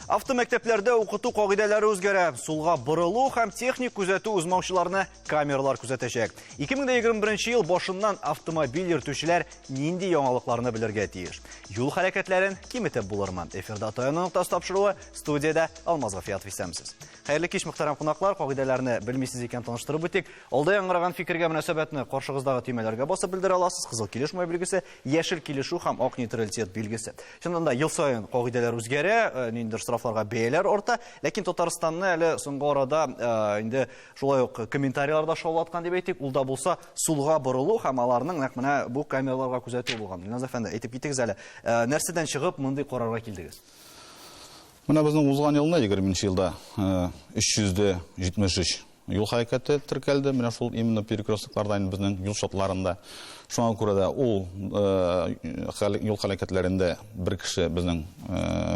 Автомәктәпләрдә укыту кагыйдәләре үзгәрә. Сулга борылу һәм техник күзәтү узмаучыларны камералар күзәтәчәк. 2021 ел башыннан автомобиль йөртүчеләр нинди яңалыкларны белергә тиеш? Юл хәрәкәтләрен киметеп булырмы? Эфирда Таяну ноктасы тапшыруы, студиядә Алмаз Гафиятов исәнмесез. Хәерле кич, мөхтәрәм кунаклар. Кагыйдәләрне белмисез икән, таныштырып үтик. Алда яңгыраган фикергә мөнәсәбәтне каршыгыздагы төймәләргә басып белдерә аласыз. Кызыл килешмәү билгесе, яшел килешү һәм ак нейтралитет билгесе. Чыннан да ел саен кагыйдәләр үзгәрә, ниндидер штрафларга бәяләр арта, ләкин Татарстанны әле соңгы арада инде шулай ук комментарийлар да шаулаткан дип әйтик, ул да булса сулга борылу һәм аларның нәкъ менә бу камераларга күзәтү булган. Илназ әфәнде, әйтеп китегез әле, нәрсәдән чыгып мондый карарга килдегез? Менә безнең узган елны, 20 нче елда 373 юл хәрәкәте теркәлде. Менә шул именно перекрестокларда инде безнең юл чатларында. Шуңа күрә дә ул юл хәрәкәтләрендә бер кеше безнең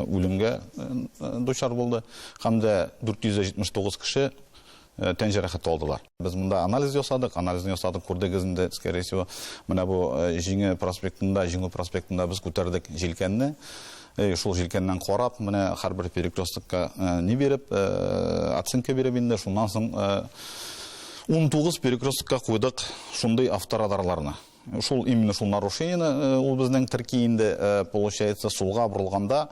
үлемгә дучар булды һәм дә 479 кеше тән җәрәхәте алдылар. Без монда анализ ясадык, анализны ясадык, күрдегез инде, скорее всего, менә бу Җиңү проспектында, Җиңү проспектында без күтәрдек җилкәнне. Шул җилкәннән карап, менә һәрбер перекрестокка ни биреп, оценка биреп инде, шуннан соң 19 перекрестокка куйдык шундый авторадарларны. Шул именно шул нарушениене ул безнең терки инде, получается, сулга борылганда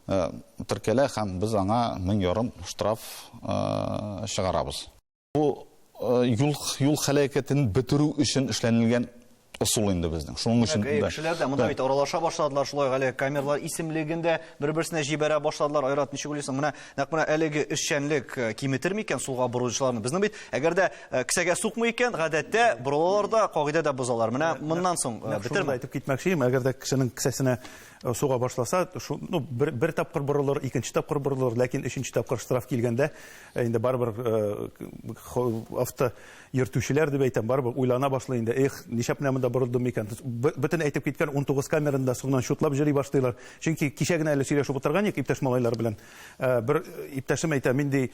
теркәлә һәм без аңа 1500 штраф чыгарабыз. Бу юл юл һәлакәтен бетерү өчен эшләнелгән ысул инде безнең. Шуның өчен дә. Кешеләр дә монда бит аралаша башладылар, шулай ук әле камералар исемлеген дә бер-берсенә җибәрә башладылар. Айрат, ничек уйлыйсың, менә нәкъ менә әлеге эшчәнлек киметер микән сулга борылучыларны? Безнең бит әгәр дә кесәгә сукмый икән, гадәттә борылалар да, кагыйдә дә бозалар. Менә моннан соң бетерме? Әйтеп китмәкче идем, әгәр дә кешенең кесәсенә суга башласа, шу, ну, бер, бер тапкыр борылыр, икенче тапкыр борылыр, ләкин өченче тапкыр штраф килгәндә, инде барыбер авто йөртүчеләр дип әйтәм, барыбер уйлана башлый инде. Эх, нишләп менә монда борылдым микән? Бөтен әйтеп киткән 19 камераны да соңыннан чутлап җыри башлыйлар. Чөнки кичә генә әле сөйләшеп утырган идек иптәш малайлар белән. Бер иптәшем әйтә, мин ди,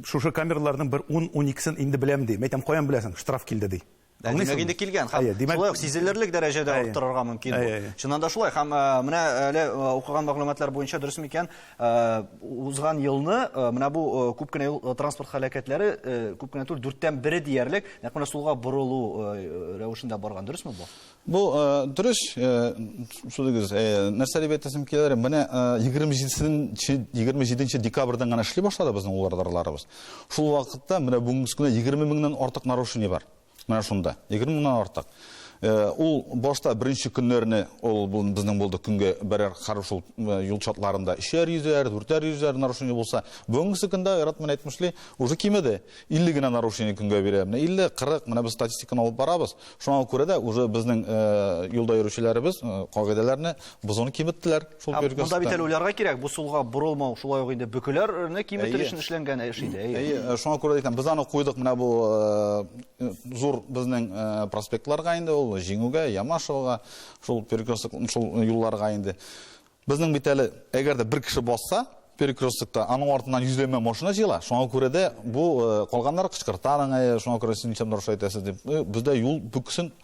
шушы камераларның бер 10-12сен инде беләм ди. Мәйтәм, каян беләсең? Штраф килде ди. Ә, димәк, инде килгән. Һәм шулай ук сизелерлек дәрәҗәдә арттырырга мөмкин бу. Чыннан да шулай. Һәм менә әле укыган мәгълүматлар буенча дөрес микән, узган елны менә бу күп кенә юл транспорт һәлакәтләре күп кенә түгел, дүрттән бере диярлек нәкъ менә сулга борылу рәвешендә барган. Дөресме бу? Бу дөрес, сүзегез. Нәрсә дип әйтәсем килә, менә 27 декабрьдән генә эшли башлады безнең ул радарларыбыз. Шул вакытта менә бүгенге көндә 20 меңнән артык нарушение бар. Менә шунда. 20 меңнән артык. Ул башта беренче көннәрне ул безнең булды көнгә берәр хәреф шул юл чатларында өчәр йөзәр, дүртәр йөзәр нарушение булса, бүгенгесе көндә Айрат менә әйтмешли, уже кимеде. 50 генә нарушение көнгә бирә. Менә 50, 40, менә без статистиканы алып барабыз. Шуңа күрә дә уже безнең юлда йөрүчеләребез кагыйдәләрне бозуны киметтеләр. Шул бер Монда бит әле уйларга кирәк, бу сулга борылмау шулай ук инде бөкеләрне киметер өчен эшләнгән эш иде. Әйе, шуңа күрә әйтәм, без аны куйдык менә бу зур безнең проспектларга инде ул Җиңүгә, Ямашевага, шул перекресток, шул юлларга инде. Безнең бит әле әгәр дә бер кеше басса, перекрестокта аның артыннан йөзләмә машина җыела. Шуңа күрә дә бу калганнар кычкырта аның, шуңа күрә сез ничә нарушать итәсез дип. Бездә юл бөкесен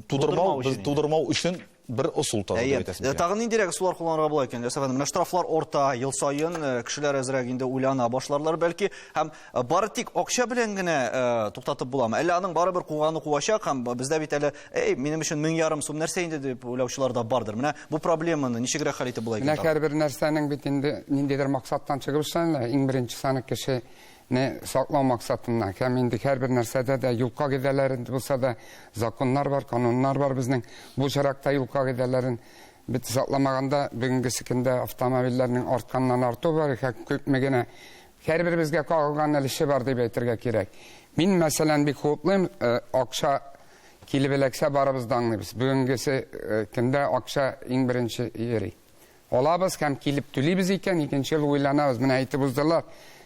тудырмау, без тудырмау өчен бер ысул тагы дип әйтәсем килә. Тагын ниндирәк ысуллар кулланырга була икән? Ясаф әфәндем, менә штрафлар арта, ел саен кешеләр әзрәк инде уйлана башларлар бәлки. Һәм бары тик акча белән генә туктатып буламы? Әллә аның барыбер куганы куачак һәм бездә бит әле, эй, минем өчен 1500 сум нәрсә инде дип уйлаучылар да бардыр. Менә бу проблеманы ничегрәк хәл итеп була икән? Менә һәрбер нәрсәнең бит инде ниндидер максаттан чыгып эшләнелә. Иң беренче саны кеше не саклау максатыннан һәм инде һәрбер нәрсәдә дә юл кагыйдәләре булса да законнар бар, кануннар бар безнең. Бу очракта юл кагыйдәләрен бит сакламаганда бүгенгесе көндә автомобильләрнең артканнан артуы бар, һәм күпме генә һәрберебезгә кагылган өлеше бар дип әйтергә кирәк. Мин, мәсәлән, бик хуплыйм, акча килеп эләксә барыбыз да аңлыйбыз. Бүгенгесе көндә акча иң беренче йөри. Алабыз һәм килеп түлибез икән, икенче ел уйланабыз. Менә әйтеп уздылар,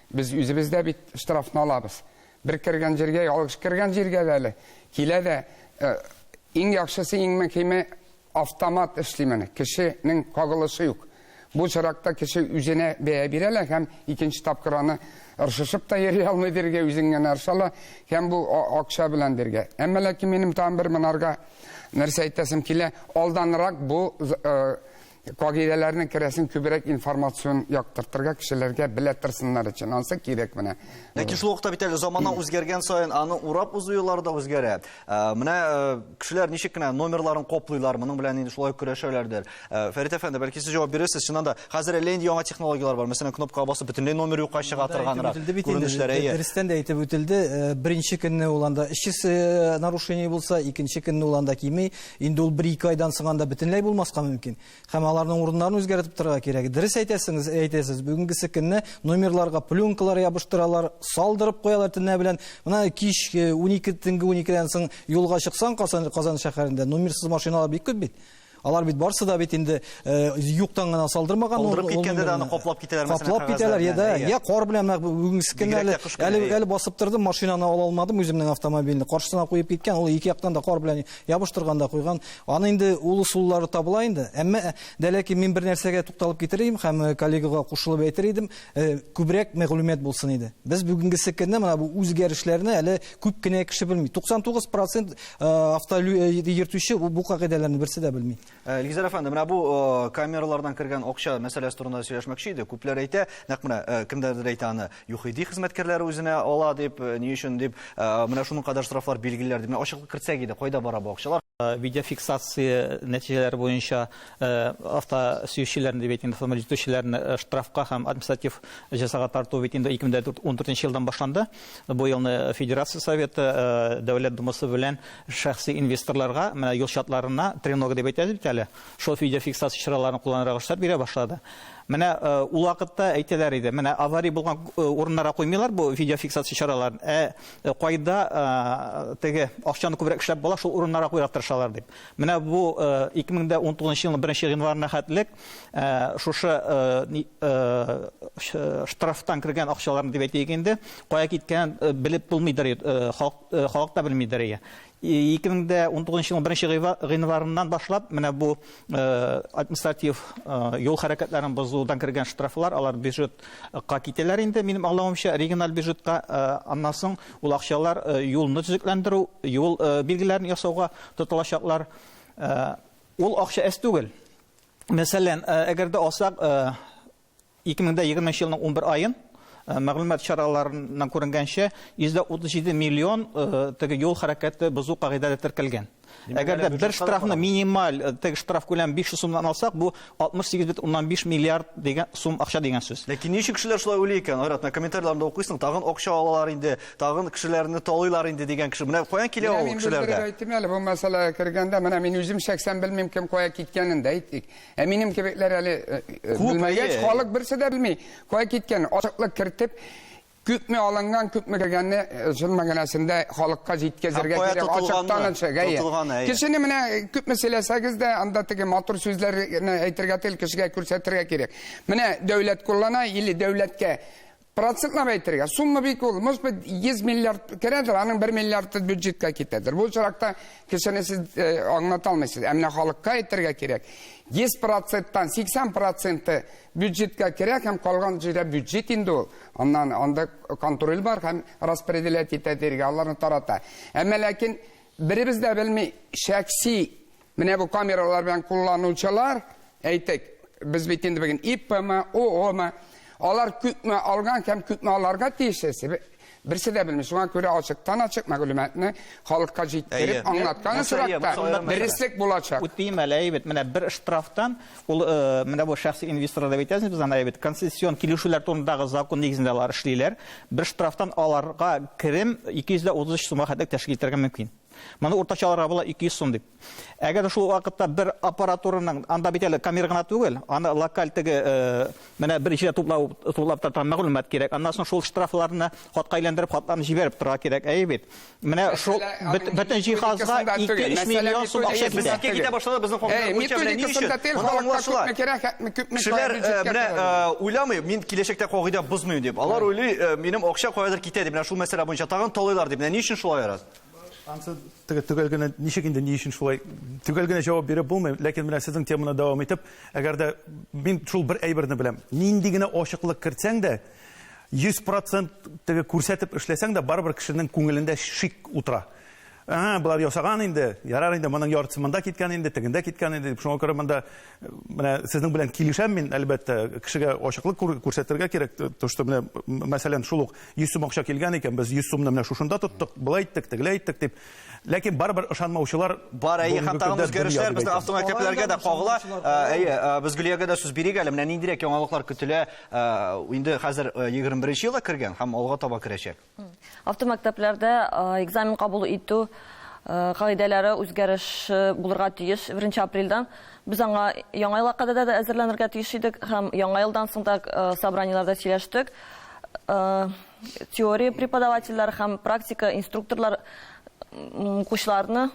без үзебез дә бит штрафны алабыз. Бер кергән җиргә, ялгыш кергән җиргә дә әле килә дә, иң яхшысы, иң мөһиме, автомат эшли моны. Кешенең кагылышы юк. Бу очракта кеше үзенә бәя бирә лә һәм икенче тапкыр аны ыршышып та йөри алмый диргә, үзен генә ыршала һәм бу акча белән диргә. Әмма ләкин минем тагын бер монарга нәрсә әйтәсем килә, алданрак бу Кагыйдәләрне керәсен күбрәк информацион яктыртырга, кешеләргә белә торсыннар өчен. Ансы кирәк менә. Ләкин шул вакытта бит әле замана үзгәргән саен аны урап узу юллары да үзгәрә. Менә кешеләр ничек кенә номерларын коплыйлар, моның белән инде шулай көрәшәләрдер. Фәрит әфәнде, бәлки сез җавап бирерсез, чыннан да хәзер әллә инде яңа технологияләр бар. Мәсәлән, кнопкага басып бөтенләй номер юкка чыга торганрак күренешләр. Әйе. Дөрестән дә әйтеп үтелде. Беренче көнне ул анда 300 нарушение булса, икенче көнне ул анда кими. Инде ул бер-ике айдан соң анда бөтенләй булмаска мөмкин. Һәм аларның урыннарын үзгәртеп торырга кирәк. Дөрес әйтәсеңез, әйтәсез. Бүгенгесе көнне номерларга пленкалар ябыштыралар, салдырып куялар төнлә белән. Менә кич 12 төнге 12-дән соң юлга чыксаң Казан, Казан шәһәрендә номерсыз машиналар бик күп бит. Алар бит барсы да бит инде юктан гына салдырмаган. Калдырып киткәндә дә аны каплап китәләр, мәсәлән, каплап китәләр, я да, я кар белән менә бүгенгесе көнне әле әле әле басып тордым, машинаны ала алмадым үземнең автомобильне. Каршысына куеп киткән, ул ике яктан да кар белән ябыштырган да куйган. Аны инде ул ысуллары табыла инде. Әмма дә ләкин мин бер нәрсәгә тукталып китер идем һәм коллегага кушылып әйтер идем, күбрәк мәгълүмат булсын иде. Без бүгенгесе көнне менә бу үзгәрешләрне әле күп кенә кеше белми. 99% авто йөртүче бу кагыйдәләрне берсе дә белми. Илгизәр әфәнде, менә бу камералардан кергән акча мәсьәләсе турында сөйләшмәкче идек. Күпләр әйтә, нәкъ менә кемдәрдер әйтә аны, ЮХИДИ хезмәткәрләре үзенә ала дип, ни өчен дип, менә шуның кадәр штрафлар билгелиләр дип. Менә ачыклык кертсәк иде, кайда бара бу акчалар? Видеофиксация нәтиҗәләре буенча автосөючеләрне дип әйтик, автомобиль йөртүчеләрне штрафка һәм административ җәзага тарту бит инде 2014 елдан башланды. Бу елны Федерация Советы, Дәүләт Думасы белән шәхси инвесторларга менә юл чатларына тренога дип әйтәбез бит әле, шул видеофиксация чараларын кулланырга рөхсәт бирә башлады. Менә ул вакытта әйтәләр иде, менә авария булган урыннарга куймыйлар бу видеофиксация чараларын, ә кайда теге акчаны күбрәк эшләп була, шул урыннарга куярга тырышалар дип. Менә бу 2019 елның 1 гыйнварына хәтлек шушы штрафтан кергән акчаларны дип әйтик инде, кая киткәнен белеп булмыйдыр, халык Халык та белмидер ие. 2019 елның 1 гыйнварыннан башлап, менә бу административ юл хәрәкәтләрен бозудан кергән штрафлар, алар бюджетка китәләр инде, минем аңлавымча, региональ бюджетка. Аннан соң ул акчалар юлны төзекләндерү, юл билгеләрен ясауга тотылачаклар. Ул акча әз түгел. Мәсәлән, әгәр дә алсак, 2020 елның 11 аен мәгълүмат чараларыннан күренгәнчә, 137 миллион теге юл хәрәкәте бозу кагыйдәләре теркәлгән. Әгәр дә бер штрафны минималь теге штраф күләме 500 сумнан алсак, бу 68,5 миллиард дигән сум акча дигән сүз. Ләкин ни өчен кешеләр шулай уйлый икән? Айрат, менә комментарийларында укыйсың, тагын акча алалар инде, тагын кешеләрне талыйлар инде дигән кеше. Менә каян килә ул кешеләргә? Менә мин әйтим әле, бу мәсьәләгә кергәндә, менә мин үзем шәхсән белмим, кем кая киткәнен дә әйтик. Ә минем кебекләр әле э, э, белмәгәч, халык берсе дә белми. Кая киткән, ачыклык кертеп, күпме алынган, күпме кергәнне э, чын мәгънәсендә халыкка җиткезергә кирәк. Ачыктан ачык, әйе. Кешене менә күпме сөйләсәгез дә, анда теге матур сүзләрне әйтергә түгел, кешегә күрсәтергә кирәк. Менә дәүләт куллана или дәүләткә Процентлап әйтергә, сумма бик ул, может быть, 100 миллиард керәдер, аның 1 миллиарды бюджетка китәдер. Бу очракта кешене сез э, аңлата алмыйсыз. Ә менә халыкка әйтергә кирәк. 100 проценттан 80 проценты бюджетка керә һәм калган җирдә бюджет инде ул. Аннан анда контроль бар һәм распределять итә диргә, аларны тарата. Әмма ләкин беребез дә белми шәхси Менә бу камералар белән кулланучылар, әйтик, без бит инде бүген ИПмы, ООмы, алар күпме алган һәм күпме аларга тиешле, берсе дә белми. Шуңа күрә ачыктан-ачык мәгълүматны халыкка җиткереп аңлаткан очракта дөреслек булачак. Үтим әле, әйбәт. Менә бер штрафтан ул менә бу шәхси инвесторлар дип әйтәсез без аны, әйбәт. Концессион килешүләр турындагы закон нигезендә алар эшлиләр. Бер штрафтан аларга керем 233 сумга хәтлек тәшкил итәргә мөмкин. Моны уртача алырга була 200 сум дип. Әгәр дә шул вакытта бер аппаратураның, анда бит әле камера гына түгел, аны локаль теге э, менә бер җирдә туплау туплап торган мәгълүмат кирәк. Аннан соң шул штрафларны хатка әйләндереп, хатларны җибәреп торырга кирәк. Әйе бит. Менә шул бөтен җиһазга 2-3 миллион сум акча китә. Безнеке китә башлады, безнең халыкта буенча менә ни өчен? Моны аңлашыла. Кешеләр э, менә э, уйламый, мин киләчәктә кагыйдә бозмыйм дип. Алар уйлый, минем акча каядыр китә дип. Менә шул мәсьәлә буенча тагын талыйлар дип. Менә ни өчен шулай, Айрат? Ансы теге төгәл генә ничек инде ни өчен шулай төгәл генә җавап биреп булмый, ләкин менә сезнең теманы дәвам итеп, әгәр дә мин шул бер әйберне беләм, нинди генә ачыклык кертсәң дә, 100% теге күрсәтеп эшләсәң дә, барыбер кешенең күңелендә шик утыра. Ага, болар ясаган инде, ярар инде, моның яртысы монда киткән инде, тегендә киткән инде дип. Шуңа күрә монда менә сезнең белән килешәм мин, әлбәттә, кешегә ачыклык күрсәтергә кирәк. То, что менә, мәсәлән, шул ук 100 сум акча килгән икән, без 100 сумны менә шушында тоттык, болай иттек, тегеләй иттек дип. Ләкин барыбер ышанмаучылар бар, әйе, һәм тагын үзгәрешләр безнең автомәктәпләргә дә кагыла. Әйе, без Гөлиягә дә сүз бирик әле. Менә ниндирәк яңалыклар көтелә? Инде хәзер 21 елга кергән һәм алга таба керәчәк. Автомәктәпләрдә экзамен кабул итү кагыйдәләре үзгәреш булырга тиеш 1 апрельдән. Без аңа яңа елга кадәр дә әзерләнергә тиеш идек һәм яңа елдан соң да собраниеләрдә сөйләштек. Теория преподавательләр һәм практика инструкторлар укучыларны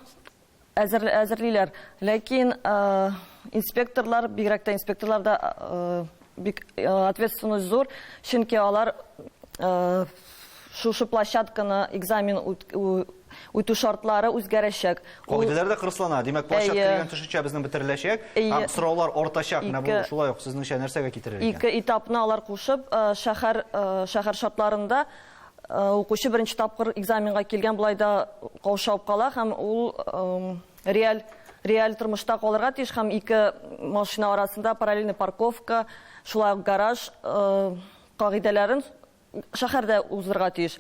әзерлиләр. Ләкин инспекторлар, бигрәк тә инспекторлар да бик ответственность зур, чөнки алар шушы площадканы экзамен үтү шартлары үзгәрәчәк. Кагыйдәләр дә кырыслана. Димәк, площадка дигән төшенчә безнең бетереләчәк, һәм сораулар артачак. Менә бу шулай ук сезнеңчә нәрсәгә китерер икән? Ике этапны алар кушып, шәһәр шәһәр шартларында укучы беренче тапкыр экзаменга килгән болай да каушап кала һәм ул реаль реаль тормышта калырга тиеш һәм ике машина арасында параллельный парковка, шулай ук гараж кагыйдәләрен шәһәрдә уздырырга тиеш.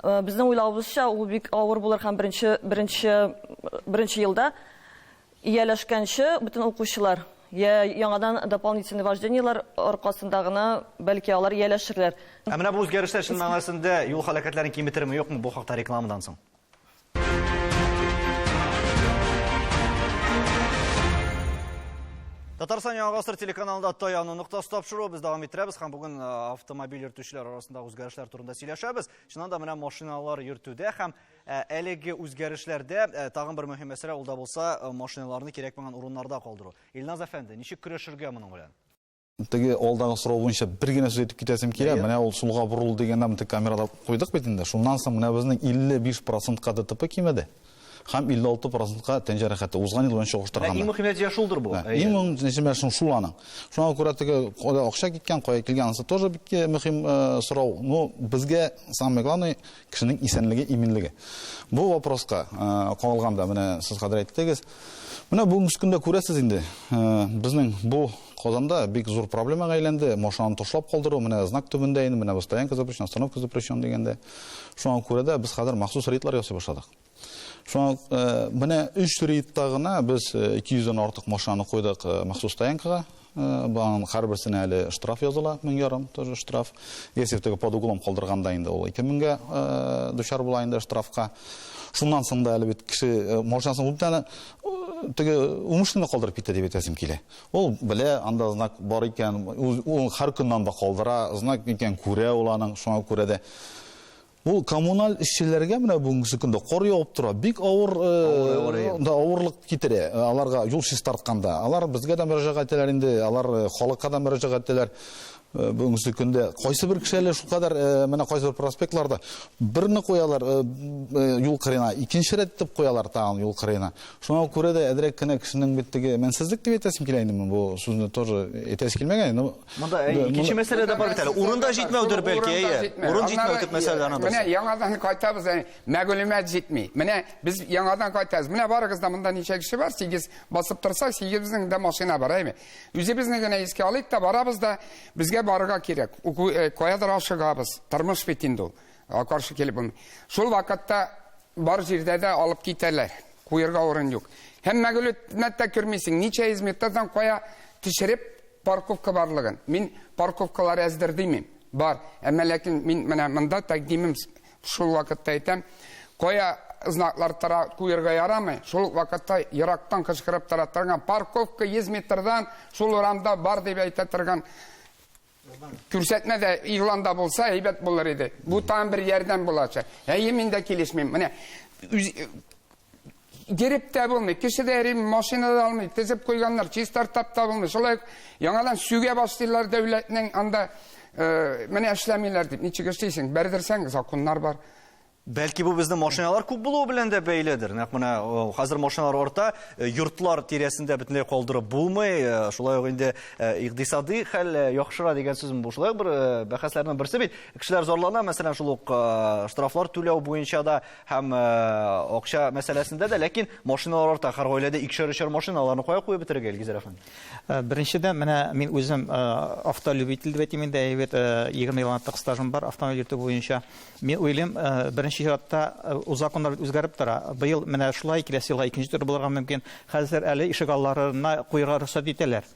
Безнең уйлавыбызча, ул бик авыр булыр һәм беренче беренче беренче елда ияләшкәнче бөтен укучылар я яңадан дополнительный вождениелар аркасында гына бәлки алар ияләшерләр. Ә менә бу үзгәрешләр чын мәгънәсендә юл һәлакәтләрен киметерме, юкмы? Бу хакта рекламадан соң. Татарстан Яңа Гасыр телеканалында Таяну ноктасы тапшыруы без дәвам иттерәбез һәм бүген автомобиль йөртүчеләр арасындагы үзгәрешләр турында сөйләшәбез. Чыннан да менә машиналар йөртүдә һәм әлеге үзгәрешләрдә тагын бер мөһим мәсьәлә ул да булса машиналарны кирәкмәгән урыннарда калдыру. Илназ әфәнде, ничек көрәшергә моның белән? Теге алдагы сорау буенча бер генә сүз әйтеп китәсем килә. Менә ул сулга борылу дигәндә теге камерада куйдык бит инде. Шуннан соң менә безнең 55%-ка ДТП кимеде. Һәм 56%-ка тән җәрәхәте узган ел белән чагыштырганда. Иң мөһим нәтиҗә шулдыр бу. Иң мөһим нәтиҗә шул аның. Шуңа күрә теге кайда акча киткән, кая килгән, анысы тоже бик мөһим сорау. Но безгә самое главное кешенең исәнлеге, иминлеге. Бу вопроска кагылганда менә сез хәзер әйттегез. Менә бүгенге көндә күрәсез инде, безнең бу Казанда бик зур проблемага әйләнде. Машинаны ташлап калдыру, менә знак төбендә инде, менә стоянка запрещена, остановка запрещена дигәндә. Шуңа күрә дә без хәзер махсус рейдлар ясый башладык. Шуңа менә 3 рейдта гына без 200дән артык машинаны куйдык махсус стоянкага. Бағын һәрберсенә әле штраф языла, 1500 тоже штраф. Если теге под углом калдырганда инде ул 2000гә дучар була инде штрафка. Шуннан соң да әле бит кеше машинасын күптән теге умышленно калдырып китә дип әйтәсем килә. Ул белә, анда знак бар икән, ул һәр көн анда калдыра, знак икән күрә ул аның, шуңа күрә дә. Ул коммуналь эшчеләргә менә бүгенге көндә кар явып тора, бик авыр да авырлык китерә аларга юл чистартканда. Алар безгә дә мөрәҗәгать итәләр инде, алар халыкка да мөрәҗәгать итәләр. Бүгенге көндә кайсы бер кеше әле шулкадәр менә кайсы бер проспектларда берне куялар юл кырыена, икенче рәт итеп куялар тагын юл кырыена. Шуңа күрә дә әзрәк кенә кешенең бит теге мәнсезлек дип әйтәсем килә инде, бу сүзне тоже әйтәсе килмәгән. Но монда икенче мәсьәлә дә бар бит әле. Урын да җитмәүдер бәлки, әйе. Урын җитмәү төп мәсьәлә аның. Менә яңадан кайтабыз, мәгълүмат җитми. Менә без яңадан кайтабыз. Менә барыгыз да монда ничә кеше бар? 8 басып торса, 8-безнең дә машина бар, әйме? Үзебезне генә искә алыйк та барабыз да, безгә барырга кирәк. Каядыр ашыгабыз. Тормыш бит инде ул. Каршы килеп булмый. Шул вакытта бар җирдә дә алып китәләр. Куярга урын юк. Һәм мәгълүмат та күрмисең. Ничә йөз метрдан кая төшереп парковка барлыгын. Мин парковкалар әздер димим. Бар. Әмма ләкин мин менә монда тәкъдимем шул вакытта әйтәм. Кая знаклар тора куярга ярамый. Шул вакытта ерактан кычкырып тора торган парковка 100 метрдан шул урамда бар дип әйтә торган күрсәтмә дә игъланда булса әйбәт булыр иде. Бу тагын бер ярдәм булачак. Әйе, мин дә килешмим. Менә Гереп тә булмый, кеше дә йөри, машина да алмый, тезеп куйганнар, чистартап та булмый. Шулай яңадан сүгә башлыйлар дәүләтнең анда менә эшләмиләр дип. Ничек эшлисең? Бәрдерсәң, законнар бар. Бәлки бу безнең машиналар күп булуы белән дә бәйледер. Нәкъ менә хәзер машиналар арта, йортлар тирәсендә бөтенләй калдырып булмый. Шулай ук инде икътисади хәл яхшыра дигән сүзем бу. Шулай ук бер бәхәсләрнең берсе бит. Кешеләр зарлана, мәсәлән, шул ук штрафлар түләү буенча да һәм акча мәсьәләсендә дә, ләкин машиналар арта. Һәр гаиләдә икешәр-өчәр машина, аларны кая куеп бетерергә, Илгизәр әфәнде? Беренчедән, менә мин үзем автолюбитель дип әйтим инде, әйбәт, 20 елдан артык стажым бар автомобиль йөртү буенча. Мин уйлыйм, беренче чиратта ул законнар бит үзгәреп тора. Быел менә шулай, киләсе елга икенче төрле булырга мөмкин. Хәзер әле ишек алларына куярга рөхсәт итәләр.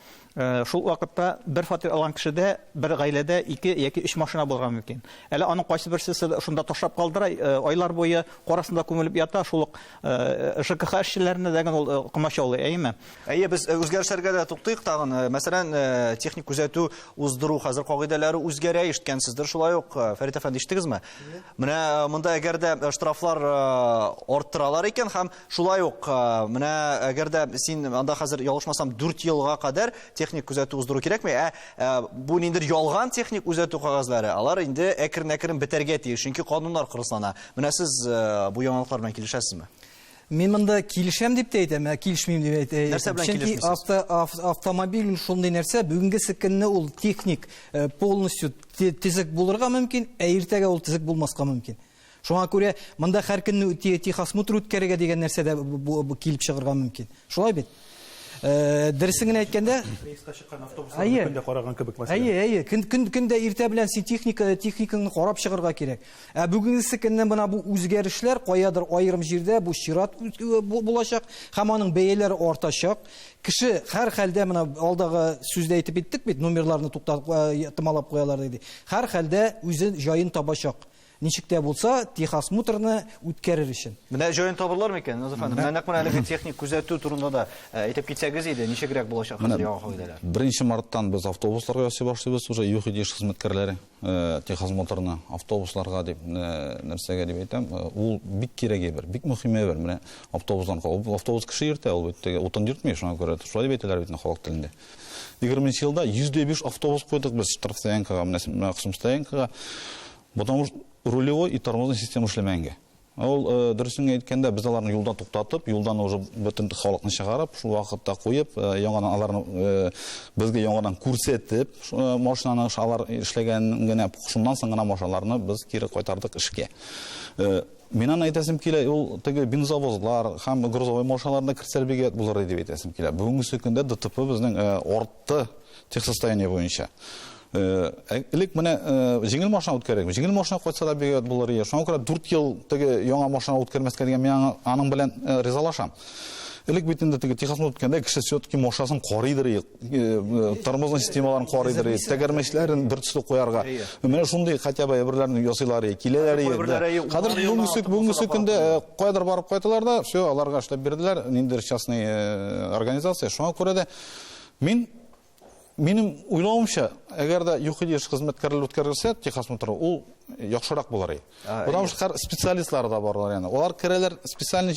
Шул вакытта бер фатир алган кешедә, бер гаиләдә ике яки өч машина булырга мөмкин. Әле аның кайсы берсе шунда ташлап калдыра, айлар буе кар астында күмелеп ята, шул ук ЖКХ эшчеләренә дә генә ул комачаулый, әйеме? Әйе, без үзгәрешләргә дә туктыйк тагын. Мәсәлән, техник күзәтү уздыру хәзер кагыйдәләре үзгәрә, ишеткәнсездер шулай ук. Фәрит әфәнде, ишеттегезме? Менә монда әгәр дә штрафлар арттыралар икән һәм шулай ук менә әгәр дә син анда хәзер ялгышмасам 4 елга кадәр техник күзәтү уздыру кирәкми, ә бу ниндидер ялган техник күзәтү кәгазьләре, алар инде әкрен-әкрен бетәргә тиеш, чөнки кануннар кырыслана. Менә сез бу яңалыклар белән килешәсезме? Мин монда килешәм дип тә әйтәм, ә килешмим дип әйтәм. Нәрсә белән Чөнки килешмисез? Автомобиль шундый нәрсә, бүгенгесе көнне ул техник полностью төзек булырга мөмкин, ә иртәгә ул төзек булмаска мөмкин. Шуңа күрә монда һәр көнне техосмотр үткәрергә дигән нәрсә дә килеп чыгарга мөмкин. Шулай бит? Дөресен генә әйткәндә, Рейска чыккан автобусларны көндә караган кебек, мәсәлән. Әйе, әйе. Көн көндә иртә белән син техникаңны карап чыгарга кирәк. Ә бүгенгесе көнне менә бу үзгәрешләр каядыр аерым җирдә бу чират булачак һәм аның бәяләре артачак. Кеше һәр хәлдә менә алдагы сүздә әйтеп киттек бит, номерларны туктатып, томалап куялар диде. Һәр хәлдә үзе җаен табачак. Ничек тә булса, техосмотрны үткәрер өчен. Менә җаен табырлар микән, Назыф әфәндем? Менә нәкъ менә әлеге техник күзәтү турында да әйтеп китсәгез иде, ничегрәк булачак хәзер яңа кагыйдәләр? 1 марттан без автобусларга ясый башлыйбыз, уже ЮХИДИ хезмәткәрләре техосмотрны автобусларга дип, нәрсәгә дип әйтәм, ул бик кирәк әйбер, бик мөһим әйбер. Менә автобустан автобус кеше йөртә, ул бит теге утын йөртми, шуңа күрә шулай дип әйтәләр бит халык телендә. Егерменче елда 105 автобус куйдык без штрафстоянкага, менә махсус стоянкага. Потому что рулевой и тормозной система эшләмәгәнгә. Ул, дөресен әйткәндә, без аларны юлда туктатып, юлдан уже бөтен халыкны чыгарып, шул вакытта куеп, яңадан аларны безгә яңадан күрсәтеп, машинаны алар эшләгән генә, шуннан соң гына машиналарны без кире кайтардык эшкә. Мин аны әйтәсем килә, ул теге бензовозлар һәм грузовой машиналарны кертсәләр бик әйбәт булыр дип әйтәсем килә. Бүгенге көндә ДТП безнең артты техсостояние буенча. Элек менә җиңел машина үткәрәк. Җиңел машина кайтса да бик әйбәт булыр иде. Шуңа күрә 4 ел теге яңа машина үткәрмәскә дигән мин аның белән ризалашам. Элек бит инде теге техосмотр үткәндә кеше все-таки машинасын карыйдыр, тормозный системаларын карыйдыр, тәгәрмәчләрен бер төсле куярга. Менә шундый хотя бы әйберләрне ясыйлар, киләләр. Хәзер бүгенге көндә каядыр барып кайталар да, все, аларга эшләп бирделәр, ниндидер частный организация. Шуңа күрә дә минем уйлавымча, әгәр дә ЮХИДИ хезмәткәрләре үткәрелсә техосмотр, ул яхшырак булыр иде. Потому что һәр специалистлар да барлар яны. Алар керәләр специальный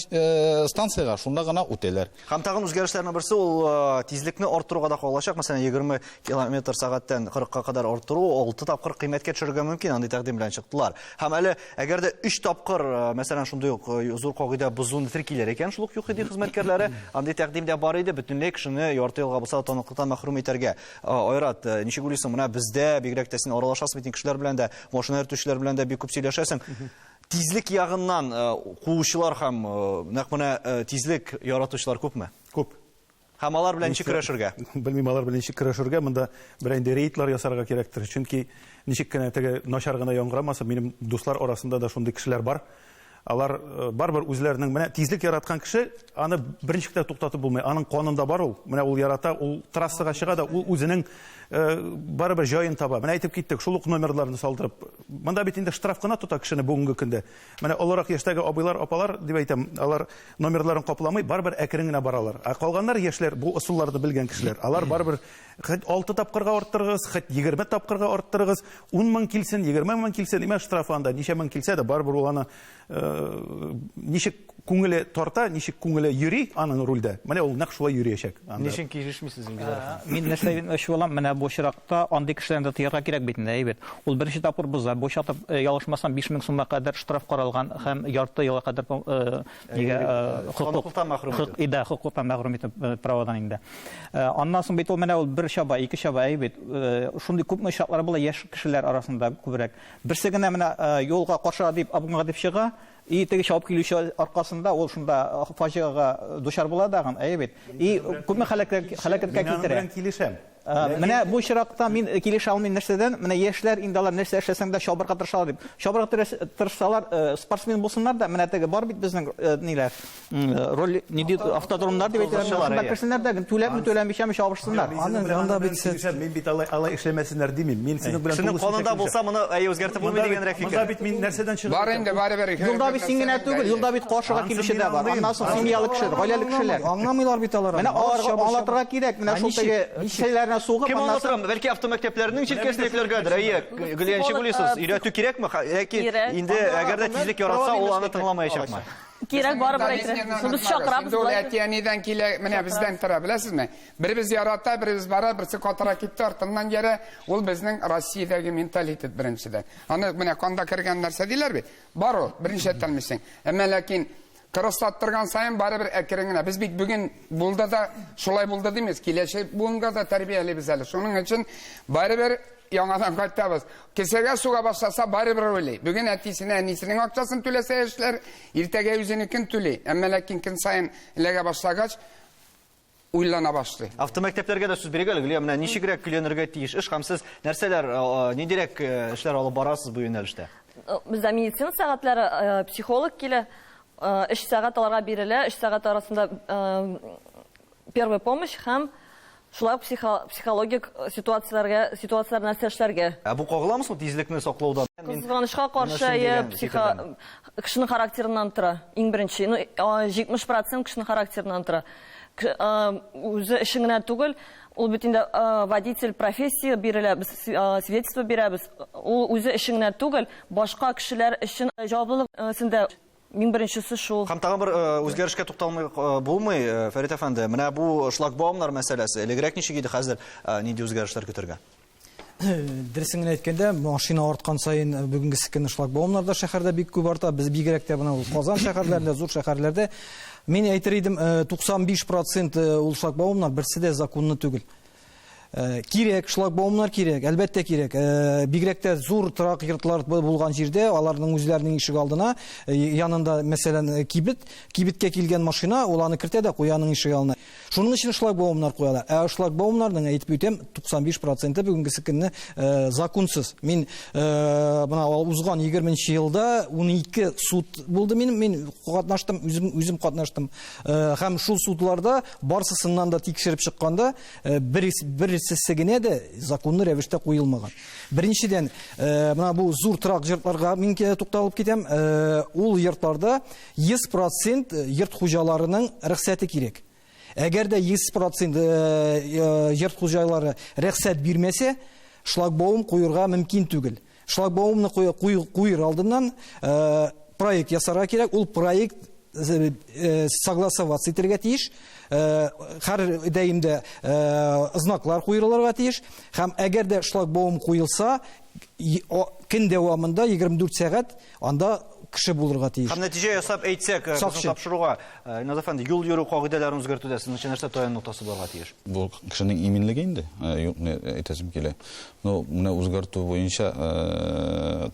станциягә, шунда гына үтәләр. Һәм тагын үзгәрешләрнең берсе ул тизлекне арттыруга да кагылачак. Мәсәлән, 20 километр сәгатьтән 40-ка кадәр арттыру 6 тапкыр кыйммәткә төшерергә мөмкин, андый тәкъдим белән чыктылар. Һәм әле әгәр дә 3 тапкыр, мәсәлән, шундый ук зур кагыйдә бозуны теркиләр икән, шул ук ЮХИДИ хезмәткәрләре, андый тәкъдим дә бар иде, бөтенләй кешене ярты елга булса да таныклыктан мәхрүм итәргә. Айрат, ничек уйлыйсың, менә бездә бигрәк тә син аралашасың бит кешеләр белән дә, машина йөртүчеләр белән дә бик күп сөйләшәсең. Тизлек ягыннан куучылар һәм нәкъ менә тизлек яратучылар күпме? Күп. Һәм алар белән ничек көрәшергә? Белмим, алар белән ничек көрәшергә. Монда бер инде рейдлар ясарга кирәктер. Чөнки ничек кенә теге начар гына яңгырамаса, минем дуслар арасында да шундый кешеләр бар. Алар барыбер үзләренең менә тизлек яраткан кеше, аны берничек тә туктатып булмый. Аның канында бар ул. Менә ул ярата, ул трассага чыга да, ул үзенең барыбер җаен таба. Менә әйтеп киттек, шул ук номерларны салдырып. Монда бит инде штраф кына тота кешене бүгенге көндә. Менә олырак яшьтәге абыйлар, апалар дип әйтәм, алар номерларын капламый, барыбер әкрен генә баралар. Ә калганнар яшьләр, бу ысулларны белгән кешеләр. Алар барыбер хәт 6 тапкырга арттырыгыз, хәт 20 тапкырга арттырыгыз, 10 мең килсен, 20 мең килсен, имеш штраф анда ничә мең килсә дә, барыбер ул аны ничек күңеле тарта, ничек күңеле йөри аның рульдә. Менә ул нәкъ шулай йөриячәк анда. Ничек килешмисез, Илгизәр әфәнде? Мин нәрсә әйтмәкче булам, менә бу очракта андый кешеләрне дә тыярга кирәк бит инде, әйе бит. Ул беренче тапкыр боза. Бу очракта ялгышмасам 5000 сумга кадәр штраф каралган һәм ярты елга кадәр нигә хокуктан мәхрүм итү. Да, хокуктан мәхрүм итү правадан инде. Аннан соң бит ул менә ул бер чаба, ике чаба, әйе бит. Шундый күпме очраклар була яшь кешеләр арасында күбрәк. Берсе генә менә юлга каршыга дип, обгонга дип чыга, и теге чабып килүче аркасында ул шунда фаҗигага дучар була дагын, әйе бит. И күпме һәлакәткә китерә. Мин аның белән килешәм. Менә бу очракта мин килешә алмыйм нәрсәдән, менә яшьләр инде алар нәрсә эшләсәң дә чабырга тырышалар дип. Чабырга тырышсалар, спортсмен булсыннар да, менә теге бар бит безнең ниләр, роль нинди автодромнар дип әйтәләр, шунда керсеннәр дә, түләпме түләмичәме чабышсыннар. Анда бит мин бит алай алай эшләмәсеннәр димим. Мин синең белән Кешенең канында булса, моны әйе үзгәртеп булмый дигәнрәк фикер. Монда бит мин нәрсәдән чыгып Бар инде барыбер. Юлда бит син генә түгел, юлда бит каршыга килүче дә бар. Аннан соң семьялы кешеләр, гаиләле кешеләр. Аңламыйлар бит алар. Менә аларга аңлатырга кирәк, менә шул теге кесәләренә сугып, Кем аңлатыр? Бәлки автомәктәпләрнең җилкәсенә йөкләргәдер. Әйе, Гөлия, ничек уйлыйсыз? Өйрәтү кирәкме? Яки инде әгәр дә тизлек яратса, ул аны тыңламаячакмы? Кирәк барыбер әйтергә. Без чакырабыз. Инде ул әти-әнидән килә, менә бездән тора, беләсезме? Беребез ярата, беребез бара, берсе катыра китте, артыннан йөрә. Ул безнең Россиядәге менталитет беренчедән. Аны менә канда кергән нәрсә диләр бит. Бар ул, берничә әйтә алмыйсың. Әмма ләкин кырыслаттырган саен барыбер әкрен генә. Без бит бүген булды да шулай булды димез. Киләчәк буынга да тәрбиялибез әле. Шуның өчен барыбер яңадан кайтабыз. Кесәгә суга башласа, барыбер уйлый. Бүген әтисенә, әнисенең акчасын түләсә яшьләр, иртәгә үзенекен түли. Әмма ләкин көн саен эләгә башлагач, уйлана башлый. Автомәктәпләргә дә сүз бирик әле, Гөлия, менә ничегрәк көйләнергә тиеш эш һәм сез нәрсәләр, ниндирәк эшләр алып барасыз бу юнәлештә? Бездә медицина сәгатьләре, психолог килә, 3 сәгать аларга бирелә, 3 сәгать арасында первая помощь һәм шулай ук психологик ситуацияләргә, ситуацияләр нәрсә эшләргә. Ә бу кагыламы соң тизлекне саклаудан? Кызганычка каршы, әйе, психо кешенең характерыннан тора. Иң беренче, ну, 70% кешенең характерыннан тора. Үзе эшен генә түгел, ул бит инде водитель профессия бирелә, без свидетельство бирәбез. Ул үзе эшен генә түгел, башка кешеләр өчен җаваплылык өстендә. Иң беренчесе шул. Һәм тагын бер үзгәрешкә тукталмый булмый, Фәрит әфәнде. Менә бу шлагбаумнар мәсьәләсе. Элегрәк ничек иде, хәзер нинди үзгәрешләр көтәргә? Дөресен генә әйткәндә, машина арткан саен бүгенгесе көнне шлагбаумнар да шәһәрдә бик күп арта. Без бигрәк тә менә Казан шәһәрләрендә, зур шәһәрләрдә, мин әйтер идем, 95% ул шлагбаумнар берсе дә законны түгел. Кирәк, шлагбаумнар кирәк, әлбәттә кирәк. Бигрәк тә зур торак йортлар булган җирдә, аларның үзләренең ишек алдына, янында, мәсәлән, кибет, кибеткә килгән машина, ул аны кертә дә куя аның ишек алдына. Шуның өчен шлагбаумнар куялар. Ә шлагбаумнарның, әйтеп үтәм, 95% бүгенгесе көнне законсыз. Мин менә узган 20 елда 12 суд булды минем, мин катнаштым, үзем катнаштым. Һәм шул судларда барсысыннан да тикшереп чыкканда, берсесе генә дә законлы рәвештә куелмаган. Беренчедән, менә бу зур торак йортларга мин тукталып китәм. Ул йортларда 100% йорт хуҗаларының рөхсәте кирәк. Әгәр дә 100% йорт хуҗалары рөхсәт бирмәсә, шлагбаум куерга мөмкин түгел. Шлагбаумны куер алдыннан проект ясарга кирәк. Ул проект согласоваться итәргә тиеш. Һәр даимдә знаклар куелырга тиеш. Һәм әгәр дә шлагбаум куелса, көн дәвамында 24 сәгать анда кеше булырга тиеш. Һәм нәтиҗә ясап әйтсәк, безнең тапшыруга, Илназ әфәнде, юл йөрү кагыйдәләрен үзгәртүдә сезнеңчә нәрсә таяну ноктасы булырга тиеш? Бу кешенең иминлеге инде, юкны әйтәсем килә. Ну, менә үзгәртү буенча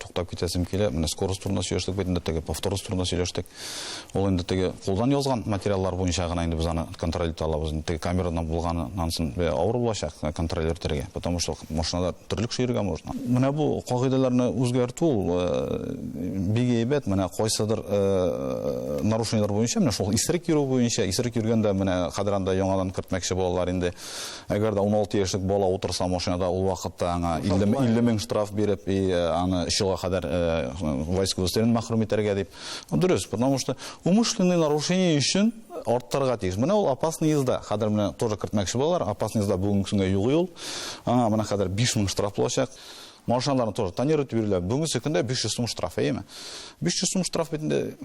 туктап китәсем килә. Менә скорость турында сөйләштек бит инде, теге повторность турында сөйләштек. Ул инде теге кулдан язган материаллар буенча гына инде без аны контроль итә алабыз. Инде теге камерадан булганнан соң авыр булачак контроль итәргә, потому что машинада төрле кеше йөрергә можно. Менә бу кагыйдәләрне үзгәртү ул бик әйбәт. Менә кайсыдыр нарушениеләр буенча, менә шул исерек йөрү буенча, исерек йөргәндә менә хәзер анда яңадан кертмәкче булалар инде. Әгәр дә 16 яшьлек бала утырса машинада, ул вакытта аңа 50 мең штраф биреп, и аны 3 елга кадәр войсковой стрелен мәхрүм итәргә дип. Дөрес, потому что умышленный нарушение өчен арттырырга тиеш. Менә ул опасный езда. Хәзер менә тоже кертмәкче булалар. Опасный езда бүгенге көнгә юк ул. Аңа менә хәзер 5000 штраф булачак. Машиналарны тоже тонировать бирелә. Бүгенге көндә 500 сум штраф, әйеме? 500 сум штраф бит инде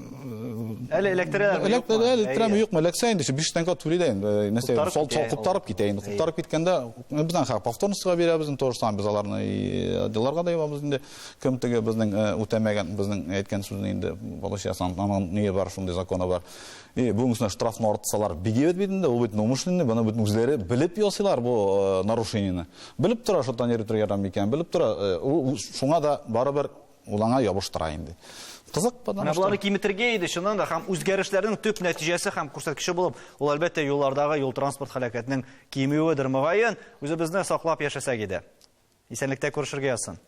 Әле эләктерәләрме, юкмы? Әле эләктерәме, юкмы? Эләксә инде, 5 тәңкә түли дә инде. Нәрсә, куптарып китә инде. Куптарып киткәндә, бездән хәзер повторностьга бирәбез, инде то же самое без аларны отделларга да ябабыз инде. Кем теге безнең үтәмәгән, безнең әйткән сүзне инде, получается, аның ние бар, шундый законы бар. И бүгенгесенә штрафны арттырсалар, бик әйбәт бит инде, ул бит умышленный, моны бит үзләре белеп ясыйлар бу нарушениене. Белеп тора, что тонировать ярамый икән, белеп тора, ул шуңа да барыбер ул аңа ябыштыра инде. Кызык, потому Менә боларны киметергә иде, чыннан да, һәм үзгәрешләрнең төп нәтиҗәсе һәм күрсәткече булып, ул әлбәттә юллардагы юл-транспорт һәлакәтенең кимүедер, мөгаен, үзебезне саклап яшәсәк иде. Исәнлектә күрешергә язсын.